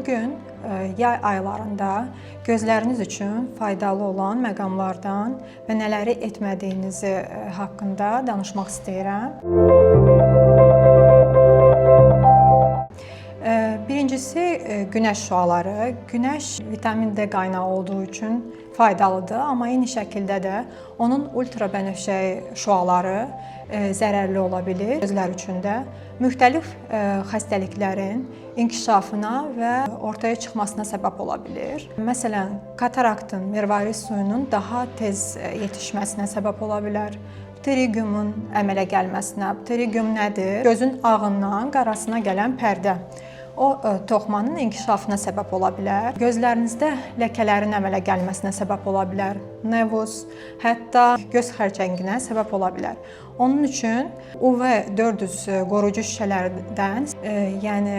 Bu gün yay aylarında gözləriniz üçün faydalı olan məqamlardan və nələri etmədiyinizi haqqında danışmaq istəyirəm. Birincisi günəş şüaları. Günəş vitamin D qaynağı olduğu üçün faydalıdır, amma eyni şəkildə də onun ultrabənövşəyi şüaları zərərli ola bilir gözlər üçün də. Müxtəlif xəstəliklərin inkişafına və ortaya çıxmasına səbəb ola bilir. Məsələn, kataraktın, mirvarid suyunun daha tez yetişməsinə səbəb ola bilər. Pterigiumun əmələ gəlməsinə. Pterigium nədir? Gözün ağından qarasına gələn pərdə. O toxumanın inkişafına səbəb ola bilər. Gözlərinizdə ləkələrin əmələ gəlməsinə səbəb ola bilər. Nevus, hətta göz xərçənginə səbəb ola bilər. Onun üçün UV 400 qoruyucu şüşələrdən, yəni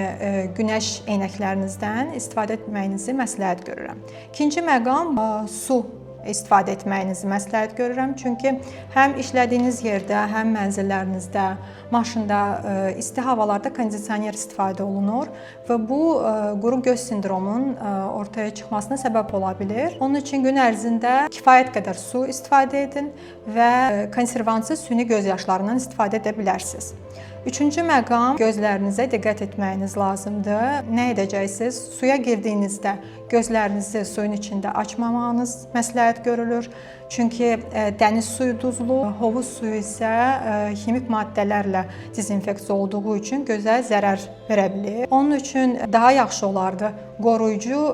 günəş eynəklərinizdən istifadə etməyinizi məsləhət görürəm. İkinci məqam su istifadə etməyinizi məsləhət görürəm. Çünki həm işlədiyiniz yerdə, həm mənzillərinizdə, maşında isti havalarda kondisioner istifadə olunur və bu quru göz sindromunun ortaya çıxmasına səbəb ola bilir. Onun üçün gün ərzində kifayət qədər su istifadə edin və konservantsız süni göz yaşlarından istifadə edə bilərsiniz. Üçüncü məqam, gözlərinizə diqqət etməyiniz lazımdır. Nə edəcəksiniz? Suya girdiyinizdə gözlərinizi suyun içində açmamağınız məsləhət görülür. Çünki dəniz suyu duzlu, hovuz suyu isə ximik maddələrlə dezinfeksiya olduğu üçün gözə zərər verə bilir. Onun üçün daha yaxşı olardı qoruyucu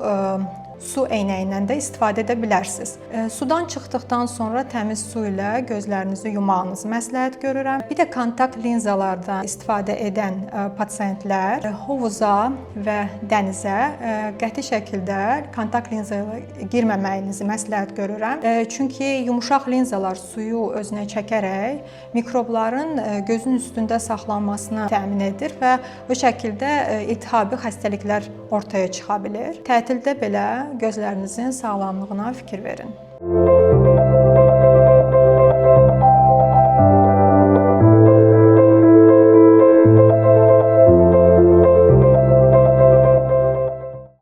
su eynəyindən də istifadə edə bilərsiniz. Sudan çıxdıqdan sonra təmiz su ilə gözlərinizi yumağınızı məsləhət görürəm. Bir də kontakt linzalardan istifadə edən pasientlər hovuza və dənizə qəti şəkildə kontakt linza ilə girməməyinizi məsləhət görürəm. Çünki yumşaq linzalar suyu özünə çəkərək mikrobların gözün üstündə saxlanmasını təmin edir və bu şəkildə iltihabi xəstəliklər ortaya çıxa bilir. Tətildə belə gözlərinizin sağlamlığına fikir verin.